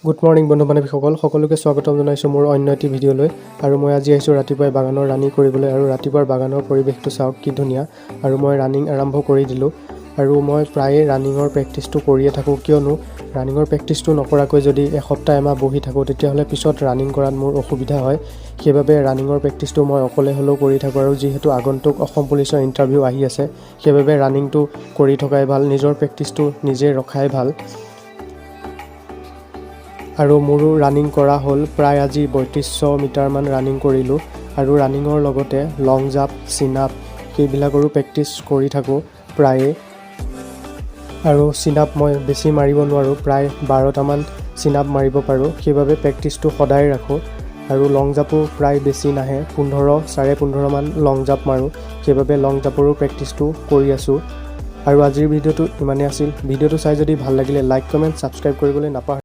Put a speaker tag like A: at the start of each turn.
A: Good morning বন্ধু বান্ধৱীসকল, সকলোকে স্বাগতম জনাইছোঁ মোৰ অন্য এটি ভিডিঅ'লৈ। আৰু মই আজি আহিছোঁ ৰাতিপুৱাই বাগানৰ ৰানিং কৰিবলৈ। আৰু ৰাতিপুৱাৰ বাগানৰ পৰিৱেশটো চাওক কি ধুনীয়া। আৰু মই ৰানিং আৰম্ভ কৰি দিলোঁ। আৰু মই প্ৰায়ে ৰানিঙৰ প্ৰেক্টিচটো কৰিয়ে থাকোঁ, কিয়নো ৰানিঙৰ প্ৰেক্টিচটো নকৰাকৈ যদি এসপ্তাহ এমাহ বহি থাকোঁ, তেতিয়াহ'লে পিছত ৰানিং কৰাত মোৰ অসুবিধা হয়। সেইবাবে ৰানিঙৰ প্ৰেক্টিচটো মই অকলে হ'লেও কৰি থাকোঁ। আৰু যিহেতু আগন্তুক অসম পুলিচৰ ইণ্টাৰভিউ আহি আছে, সেইবাবে ৰানিংটো কৰি থকাই ভাল, নিজৰ প্ৰেক্টিচটো নিজে ৰখাই ভাল। আৰু মোৰো ৰানিং কৰা হ'ল, প্ৰায় আজি 3200 মিটাৰমান ৰানিং কৰিলোঁ। আৰু ৰানিঙৰ লগতে লং জাম্প, চিন আপ সেইবিলাকৰো প্ৰেক্টিচ কৰি থাকোঁ প্ৰায়ে। আৰু চিন আপ মই বেছি মাৰিব নোৱাৰোঁ, প্ৰায় 12টামান চিন আপ মাৰিব পাৰোঁ। সেইবাবে প্ৰেক্টিচটো সদায় ৰাখোঁ। আৰু লং জাম্পো প্ৰায় বেছি নাহে, 15, 15.5মান লং জাম্প মাৰোঁ। সেইবাবে লং জাম্পৰো প্ৰেক্টিচটো কৰি আছোঁ। আৰু আজিৰ ভিডিঅ'টো ইমানেই আছিল। ভিডিঅ'টো চাই যদি ভাল লাগিলে লাইক, কমেণ্ট, ছাবস্ক্ৰাইব কৰিবলৈ নাপাহৰিব।